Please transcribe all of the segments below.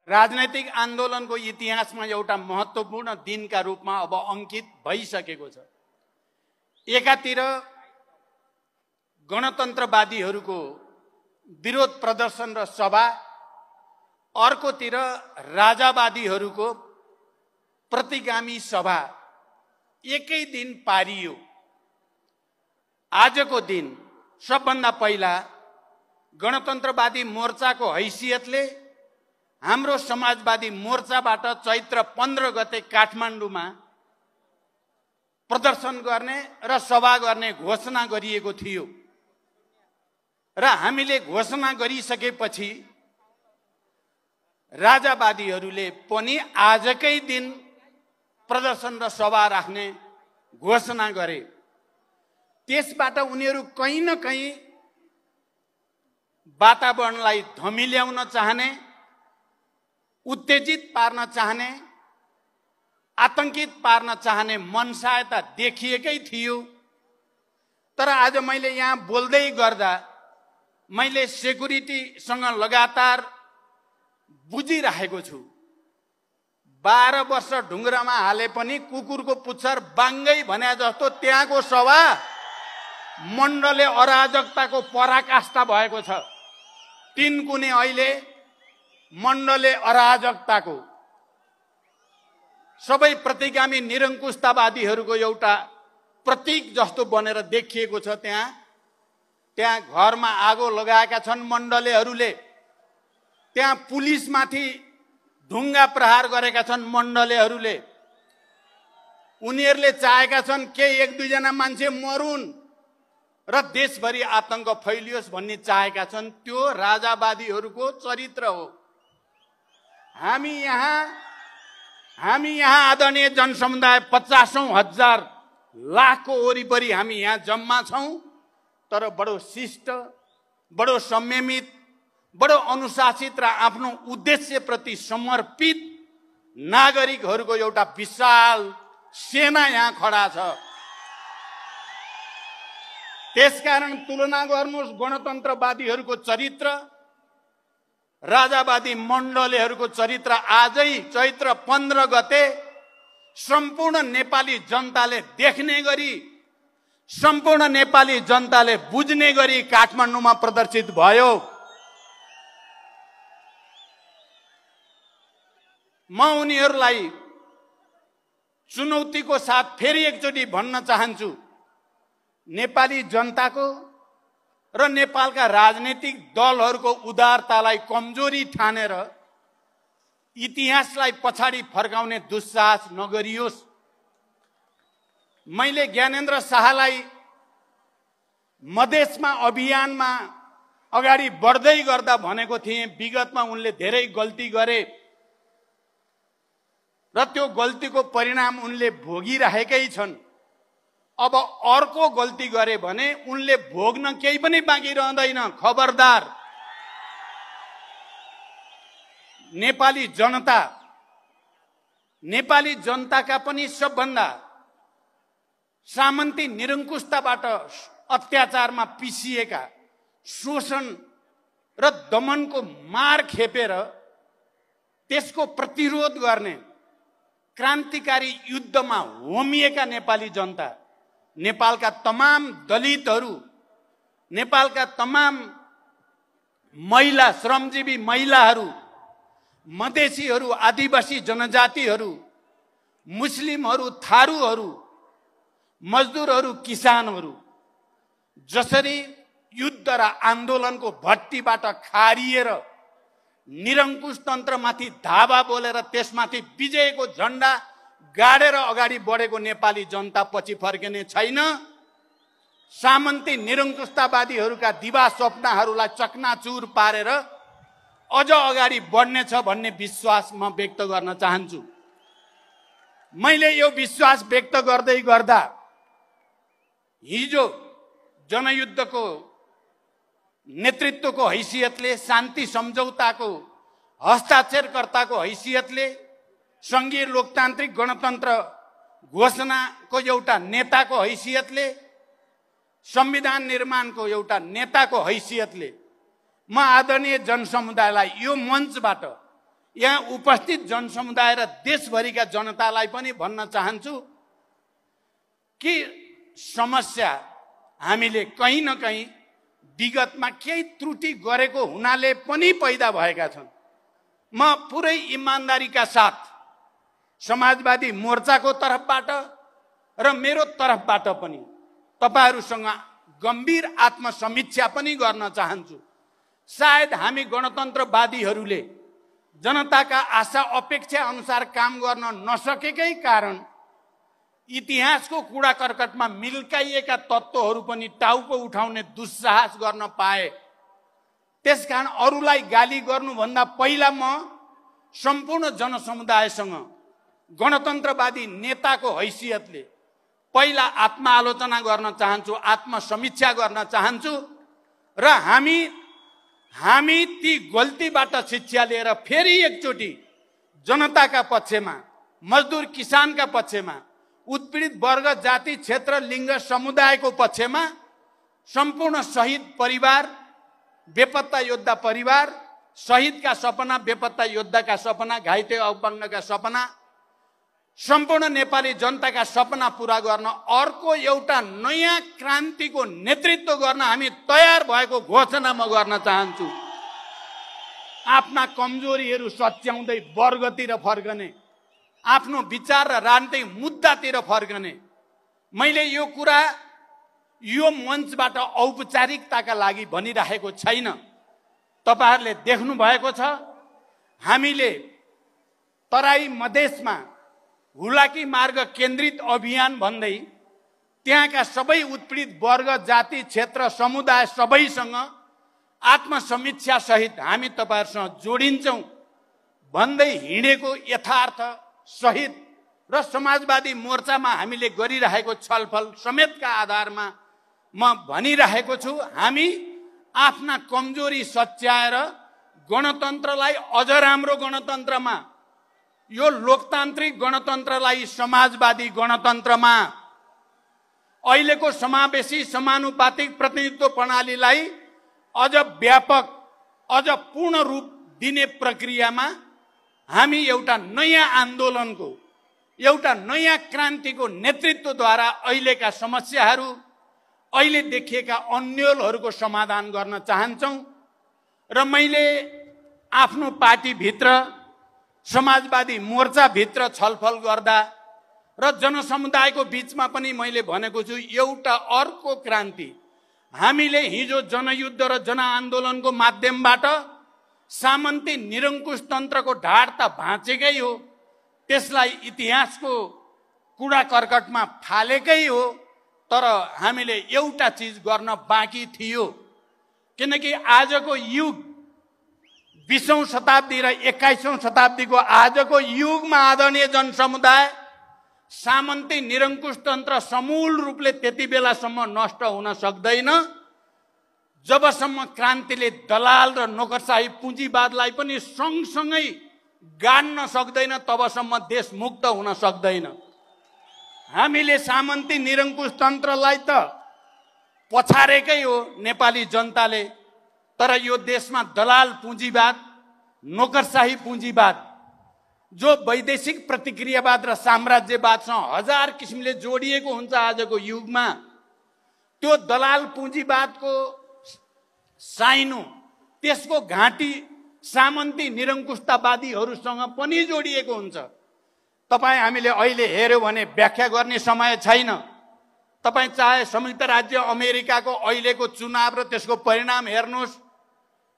राजनैतिक आन्दोलनको इतिहासमा एउटा महत्त्वपूर्ण दिनका रूपमा अब अंकित भइसकेको छ। एकातिर गणतन्त्रवादीहरूको विरोध प्रदर्शन र सभा, अर्कोतिर राजावादीहरूको प्रतिगामी सभा एकै दिन पारियो। आजको दिन सबभन्दा पहिला गणतन्त्रवादी मोर्चाको हैसियतले हाम्रो समाजवादी मोर्चाबाट चैत्र 15 गते काठमाडौँमा प्रदर्शन गर्ने र सभा गर्ने घोषणा गरिएको थियो र हामीले घोषणा गरिसकेपछि राजावादीहरूले पनि आजकै दिन प्रदर्शन र सभा राख्ने घोषणा गरे। त्यसबाट उनीहरू कहीँ न कहीँ वातावरणलाई धमिल्याउन चाहने, उत्तेजित पार्न चाहने, आतंकित पार्न चाहने मनसायता देखिएकै थियो। तर आज मैले यहाँ बोल्दै गर्दा मैले सेक्युरिटीसँग लगातार बुझिरहेको छु। 12 वर्ष ढुङ्ग्रामा हाले पनि कुकुरको पुच्छर बाङ्गै भने जस्तो त्यहाँको सभा मण्डले अराजकताको पराकाष्ठा भएको छ। तीनकुने अहिले मण्डले अराजकताको, सबै प्रतिगामी निरङ्कुशतावादीहरूको एउटा प्रतीक जस्तो बनेर देखिएको छ। त्यहाँ घरमा आगो लगाएका छन् मण्डलेहरूले, त्यहाँ पुलिसमाथि ढुङ्गा प्रहार गरेका छन् मण्डलेहरूले। उनीहरूले चाहेका छन् के 1-2 जना मान्छे मरुन् र देशभरि आतंक फैलियोस् भन्ने चाहेका छन्। त्यो राजावादीहरूको चरित्र हो। हामी यहाँ आदरणीय जनसमुदाय 50,000 लाखको वरिपरि हामी यहाँ जम्मा छौं। तर बडो शिष्ट, बडो संयमित, बडो अनुशासित र आफ्नो उद्देश्यप्रति समर्पित नागरिकहरूको एउटा विशाल सेना यहाँ खडा छ। त्यसकारण तुलना गर्नुहोस् गणतन्त्रवादीहरूको चरित्र, राजावादी मण्डलेहरूको चरित्र। आजै चैत्र 15 गते सम्पूर्ण नेपाली जनताले देख्ने गरी, सम्पूर्ण नेपाली जनताले बुझ्ने गरी काठमाडौँमा प्रदर्शित भयो। म उनीहरूलाई चुनौतीको साथ फेरि एकचोटि भन्न चाहन्छु, नेपाली जनताको र नेपालका राजनीतिक दलहरूको उदारतालाई कमजोरी ठानेर इतिहासलाई पछाडि फर्काउने दुस्साहस नगरियोस्। मैले ज्ञानेन्द्र शाहलाई मधेसमा अभियानमा अगाडि बढ्दै गर्दा भनेको थिएँ, विगतमा उनले धेरै गल्ती गरे र त्यो गल्तीको परिणाम उनले भोगिरहेकै छन्। अब अर्को गल्ती गरे भने उनले भोग्न केही पनि बाँकी रहँदैन। खबरदार, नेपाली जनताका पनि सबभन्दा सामन्ती निरङ्कुशताबाट अत्याचारमा पिसिएका, शोषण र दमनको मार खेपेर त्यसको प्रतिरोध गर्ने क्रान्तिकारी युद्धमा होमिएका नेपाली जनता, नेपालका तमाम दलितहरू, नेपालका तमाम महिला, श्रमजीवी महिलाहरू, मधेसीहरू, आदिवासी जनजातिहरू, मुस्लिमहरू, थारूहरू, मजदुरहरू, किसानहरू जसरी युद्ध र आन्दोलनको भट्टीबाट खारिएर निरङ्कुश तन्त्रमाथि धावा बोलेर त्यसमाथि विजयको झण्डा गाडेर अगाडि बढेको नेपाली जनता पछि फर्किने छैन। सामन्ती निरङ्कुशतावादीहरूका दिवा स्वप्नहरूलाई चकनाचुर पारेर अझ अगाडि बढ्नेछ भन्ने विश्वास म व्यक्त गर्न चाहन्छु। मैले यो विश्वास व्यक्त गर्दै गर्दा हिजो जनयुद्धको नेतृत्वको हैसियतले, शान्ति सम्झौताको हस्ताक्षरकर्ताको हैसियतले, संघीय लोकतान्त्रिक गणतन्त्र घोषणाको एउटा नेताको हैसियतले, संविधान निर्माणको एउटा नेताको हैसियतले म आदरणीय जनसमुदायलाई यो मञ्चबाट, यहाँ उपस्थित जनसमुदाय र देशभरिका जनतालाई पनि भन्न चाहन्छु कि समस्या हामीले कहीँ न कहीँ विगतमा केही त्रुटि गरेको हुनाले पनि पैदा भएका छन्। म पुरै इमानदारीका साथ समाजवादी मोर्चाको तर्फबाट र मेरो तर्फबाट पनि तपाईहरुसँग गम्भीर आत्मसमीक्षा पनि गर्न चाहन्छु। सायद हामी गणतन्त्रवादीहरूले जनताका आशा अपेक्षा अनुसार काम गर्न नसकेकै कारण इतिहासको कूडा कर्कटमा मिल्काइएका तत्त्वहरू पनि टाउको उठाउने दुस्साहस गर्न पाए। त्यसकारण अरूलाई गाली गर्नुभन्दा पहिला म सम्पूर्ण जनसमुदायसँग गणतन्त्रवादी नेताको हैसियतले पहिला आत्मआलोचना गर्न चाहन्छु, आत्मसमीक्षा गर्न चाहन्छु र हामी ती गल्तीबाट शिक्षा लिएर फेरि एकचोटि जनताका पक्षमा, मजदुर किसानका पक्षमा, उत्पीडित वर्ग, जाति, क्षेत्र, लिङ्ग, समुदायको पक्षमा, सम्पूर्ण शहीद परिवार, बेपत्ता योद्धा परिवार, शहीदका सपना, बेपत्ता योद्धाका सपना, घाइते अपङ्गका सपना, सम्पूर्ण नेपाली जनताका सपना पूरा गर्न अर्को एउटा नयाँ क्रान्तिको नेतृत्व गर्न हामी तयार भएको घोषणा म गर्न चाहन्छु। आफ्ना कमजोरीहरू सच्याउँदै वर्गतिर फर्कने, आफ्नो विचार र राजनीतिक मुद्दातिर फर्कने। मैले यो कुरा यो मञ्चबाट औपचारिकताका लागि भनिरहेको छैन। तपाईहरुले देख्नु भएको छ, हामीले तराई मधेसमा हुलाकी मार्ग केन्द्रित अभियान भन्दै त्यहाँका सबै उत्पीडित वर्ग, जाति, क्षेत्र, समुदाय सबैसँग आत्मसमीक्षा सहित हामी तपाईहरुसँग जोडिन्छौं भन्दै हिँडेको यथार्थ सहित र समाजवादी मोर्चामा हामीले गरिरहेको छलफल समेतका आधारमा म भनिरहेको छु, हामी आफ्ना कमजोरी सच्याएर गणतन्त्रलाई अझ राम्रो गणतन्त्रमा, यो लोकतान्त्रिक गणतन्त्रलाई समाजवादी गणतन्त्रमा, अहिलेको समावेशी समानुपातिक प्रतिनिधित्व प्रणालीलाई अझ व्यापक, अझ पूर्ण रूप दिने प्रक्रियामा हामी एउटा नयाँ आन्दोलनको, एउटा नयाँ क्रान्तिको नेतृत्वद्वारा अहिलेका समस्याहरू, अहिले देखिएका अन्योलहरूको समाधान गर्न चाहन्छौं। र मैले आफ्नो पार्टीभित्र, समाजवादी मोर्चाभित्र छलफल गर्दा र जनसमुदायको बीचमा पनि मैले भनेको छु, एउटा अर्को क्रान्ति हामीले हिजो जनयुद्ध र जनआन्दोलनको माध्यमबाट सामन्ती निरङ्कुश तन्त्रको ढाड त भाँचेकै हो, त्यसलाई इतिहासको कूडा कर्कटमा फालेकै हो। तर हामीले एउटा चीज गर्न बाँकी थियो, किनकि आजको युग 20औं शताब्दी र 21औं शताब्दीको आजको युगमा आदरणीय जनसमुदाय सामन्ती निरङ्कुश तन्त्र समूल रूपले त्यति बेलासम्म नष्ट हुन सक्दैन जबसम्म क्रान्तिले दलाल र नोकरशाही पुँजीवादलाई पनि सँगसँगै गाड्न सक्दैन, तबसम्म देश मुक्त हुन सक्दैन। हामीले सामन्ती निरङ्कुश तन्त्रलाई त पछारेकै हो नेपाली जनताले, तर यो देशमा दलाल पुँजीवाद, नोकरशाही पुँजीवाद, जो वैदेशिक प्रतिक्रियावाद र साम्राज्यवादसँग हजार किसिमले जोडिएको हुन्छ आजको युगमा, त्यो दलाल पुँजीवादको साइनो, त्यसको घाँटी सामन्ती निरङ्कुशतावादीहरूसँग पनि जोडिएको हुन्छ। तपाईँ हामीले अहिले हेर्यो भने व्याख्या गर्ने समय छैन। तपाईँ चाहे संयुक्त राज्य अमेरिकाको अहिलेको चुनाव र त्यसको परिणाम हेर्नुहोस्,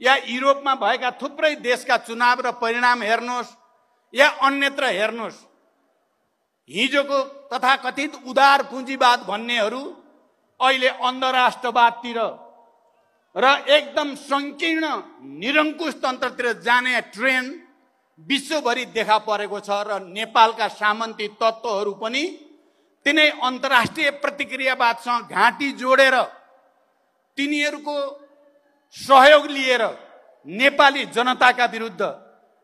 या युरोपमा भएका थुप्रै देशका चुनाव र परिणाम हेर्नुहोस्, या अन्यत्र हेर्नुहोस्, हिजोको तथाकथित उदार पुँजीवाद भन्नेहरू अहिले अन्धराष्ट्रवादतिर र एकदम संकीर्ण निरङ्कुश तन्त्रतिर जाने ट्रेन विश्वभरि देखा परेको छ र नेपालका सामन्ती तत्त्वहरू पनि तिनै अन्तर्राष्ट्रिय प्रतिक्रियावादसँग घाँटी जोडेर तिनीहरूको सहयोग लिएर नेपाली जनताका विरुद्ध,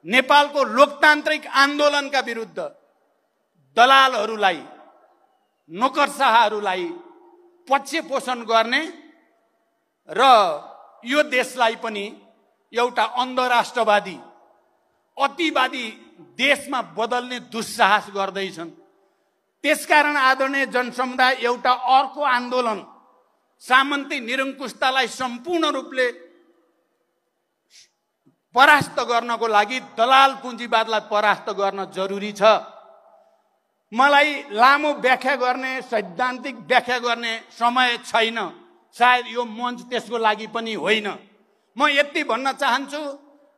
नेपालको लोकतान्त्रिक आन्दोलनका विरुद्ध दलालहरूलाई, नोकरशाहहरूलाई पक्ष पोषण गर्ने र यो देशलाई पनि एउटा अन्धराष्ट्रवादी, अतिवादी देशमा बदल्ने दुस्साहस गर्दैछन्। त्यसकारण आदरणीय जनसमुदाय एउटा अर्को आन्दोलन, सामन्ती निरङ्कुशतालाई सम्पूर्ण रूपले परास्त गर्नको लागि दलाल पुँजीवादलाई परास्त गर्न जरुरी छ। मलाई लामो व्याख्या गर्ने, सैद्धान्तिक व्याख्या गर्ने समय छैन, सायद यो मञ्च त्यसको लागि पनि होइन। म यति भन्न चाहन्छु,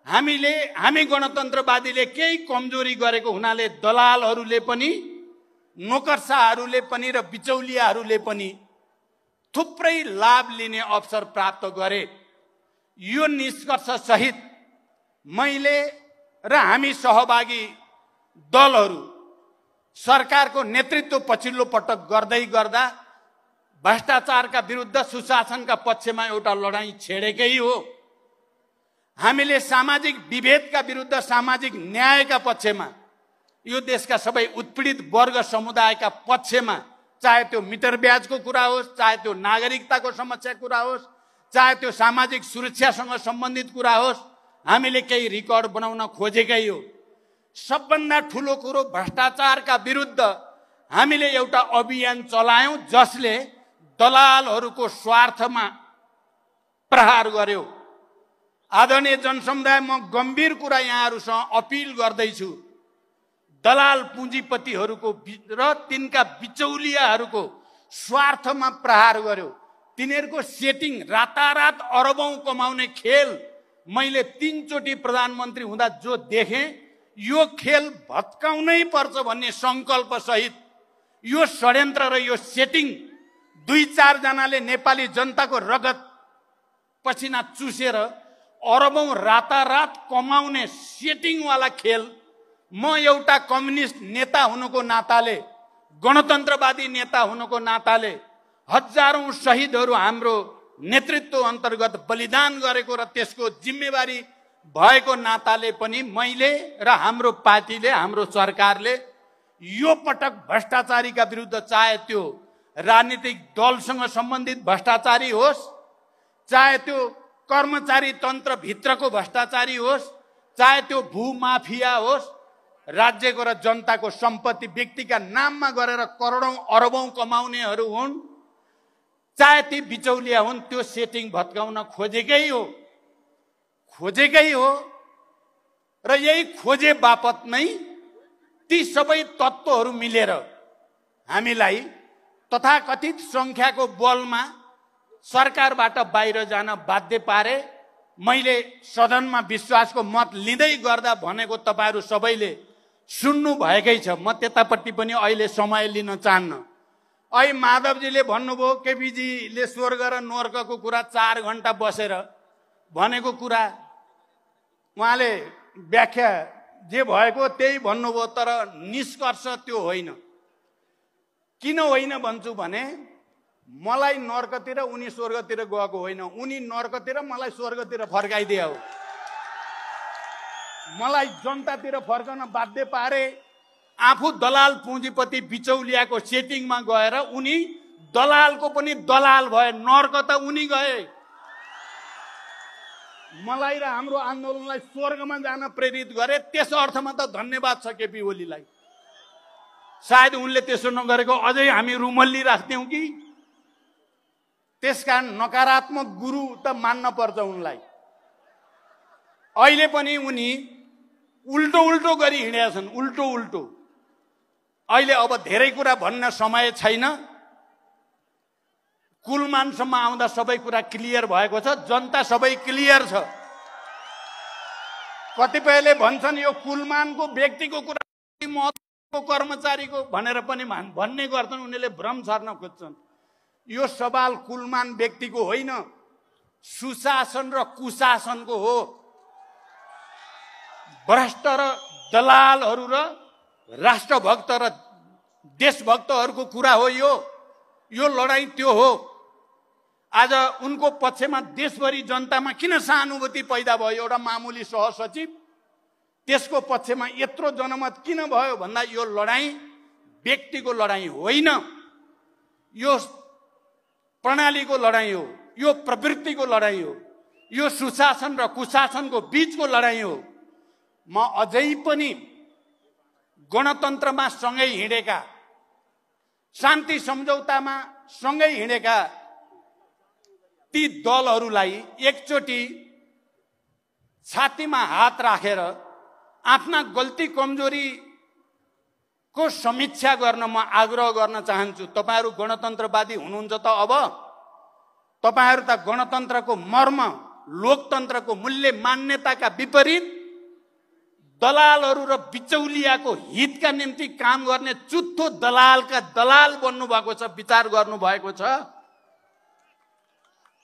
हामी गणतन्त्रवादीले केही कमजोरी गरेको हुनाले दलालहरूले पनि, नोकरशाहहरूले पनि र बिचौलियाहरूले पनि थुप्रै लाभ लिने अवसर प्राप्त गरे। यो निष्कर्ष सहित मैले र हामी सहभागी दलहरू सरकारको नेतृत्व पछिल्लो पटक गर्दै गर्दा भ्रष्टाचारका विरुद्ध सुशासनका पक्षमा एउटा लडाईँ छेडेकै हो। हामीले सामाजिक विभेदका विरुद्ध सामाजिक न्यायका पक्षमा, यो देशका सबै उत्पीडित वर्ग समुदायका पक्षमा, चाहे त्यो मिटर ब्याजको कुरा होस्, चाहे त्यो नागरिकताको समस्या कुरा होस्, चाहे त्यो सामाजिक सुरक्षासँग सम्बन्धित कुरा होस्, हामीले केही रिकर्ड बनाउन खोजेकै हो। सबभन्दा ठुलो कुरो भ्रष्टाचारका विरुद्ध हामीले एउटा अभियान चलायौं जसले दलालहरूको स्वार्थमा प्रहार गर्यो। आदरणीय जनसमुदाय, म गम्भीर कुरा यहाँहरूसँग अपिल गर्दैछु, दलाल पुँजीपतिहरूको र तिनका बिचौलियाहरूको स्वार्थमा प्रहार गर्यो। तिनीहरूको सेटिङ रातारात अरबौं कमाउने खेल मैले 3 चोटि प्रधानमन्त्री हुँदा जो देखेँ, यो खेल भत्काउनै पर्छ भन्ने संकल्प सहित यो षड्यन्त्र र यो सेटिङ 2-4 जनाले नेपाली जनताको रगत पसिना चुसेर अरबौं रातारात कमाउने सेटिङवाला खेल म एउटा कम्युनिस्ट नेता हुनुको नाताले, गणतन्त्रवादी नेता हुनुको नाताले, हजारौं शहीदहरू हाम्रो नेतृत्व अन्तर्गत बलिदान गरेको र त्यसको जिम्मेवारी भएको नाताले पनि मैले र हाम्रो पार्टीले, हाम्रो सरकारले यो पटक भ्रष्टाचारीका विरुद्ध, चाहे त्यो राजनीतिक दलसँग सम्बन्धित भ्रष्टाचारी होस्, चाहे त्यो कर्मचारी तन्त्र भित्रको भ्रष्टाचारी होस्, चाहे त्यो भूमाफिया होस्, राज्यको र जनताको सम्पत्ति व्यक्तिका नाममा गरेर करोडौं अरबौं कमाउनेहरू हुन्, चाहे ती बिचौलिया हुन्, त्यो सेटिङ भत्काउन खोजेकै हो र यही खोजे बापत नै ती सबै तत्त्वहरू मिलेर हामीलाई तथाकथित संख्याको बलमा सरकारबाट बाहिर जान बाध्य पारे। मैले सदनमा विश्वासको मत लिँदै गर्दा भनेको तपाईहरू सबैले सुन्नु भएकै छ। म त्यतापट्टि पनि अहिले समय लिन चाहन्न। अहिले माधवजीले भन्नुभयो, केपीजीले स्वर्ग र नर्कको कुरा 4 घण्टा बसेर भनेको कुरा, उहाँले व्याख्या जे भएको त्यही भन्नुभयो, तर निष्कर्ष त्यो होइन। किन होइन भन्छु भने, मलाई नर्कतिर उनी स्वर्गतिर गएको होइन, उनी नर्कतिर मलाई स्वर्गतिर फर्काइदिए हो। मलाई जनतातिर फर्कन बाध्य पारे। आफू दलाल पुँजीपति बिचौलियाको सेटिङमा गएर उनी दलालको पनि दलाल भए, नर्क त उनी गए। मलाई र हाम्रो आन्दोलनलाई स्वर्गमा जान प्रेरित गरे, त्यस अर्थमा त धन्यवाद छ केपी ओलीलाई। सायद उनले त्यसो नगरेको अझै हामी रुमल्ली राख्थ्यौं कि। त्यसकारण नकारात्मक गुरु त मान्न पर्छ उनलाई। अहिले पनि उनी उल्टो उल्टो गरी हिँडेका छन्, उल्टो उल्टो। अहिले अब धेरै कुरा भन्न समय छैन। कुलमानसम्म आउँदा सबै कुरा क्लियर भएको छ, जनता सबै क्लियर छ। कतिपयले भन्छन् यो कुलमानको व्यक्तिको कुरा, महत्त्वको कर्मचारीको भनेर पनि भन्ने गर्छन्, उनीहरूले भ्रम छर्न खोज्छन्। यो सवाल कुलमान व्यक्तिको होइन, सुशासन र कुशासनको हो। भ्रष्ट र दलालहरू र राष्ट्रभक्त र देशभक्तहरूको कुरा हो यो लडाईँ त्यो हो। आज उनको पक्षमा देशभरि जनतामा किन सहानुभूति पैदा भयो? एउटा मामुली सहसचिव, त्यसको पक्षमा यत्रो जनमत किन भयो भन्दा यो लडाईँ व्यक्तिको लडाईँ होइन, यो प्रणालीको लडाईँ हो, यो प्रवृत्तिको लडाईँ हो, यो सुशासन र कुशासनको बीचको लडाईँ हो। म अझै पनि गणतन्त्रमा सँगै हिँडेका, शान्ति सम्झौतामा सँगै हिँडेका ती दलहरूलाई एकचोटि छातीमा हात राखेर आफ्ना गल्ती कमजोरीको समीक्षा गर्न म आग्रह गर्न चाहन्छु। तपाईहरू गणतन्त्रवादी हुनुहुन्छ त अब? तपाईहरू त गणतन्त्रको मर्म, लोकतन्त्रको मूल्य मान्यताका विपरीत दलालहरू र बिचौलियाको हितका निम्ति काम गर्ने चुत्थो दलालका दलाल बन्नु भएको छ, विचार गर्नु भएको छ।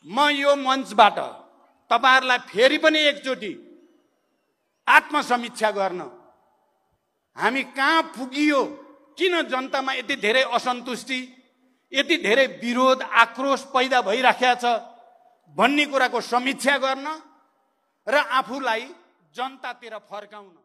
म यो मञ्चबाट तपाईहरुलाई फेरि पनि एकचोटि आत्मसमीक्षा गर्न, हामी कहाँ पुगियो, किन जनतामा यति धेरै असन्तुष्टि, यति धेरै विरोध, आक्रोश पैदा भइराखेको छ भन्ने कुराको समीक्षा गर्न र आफूलाई जनतातिर फर्काउन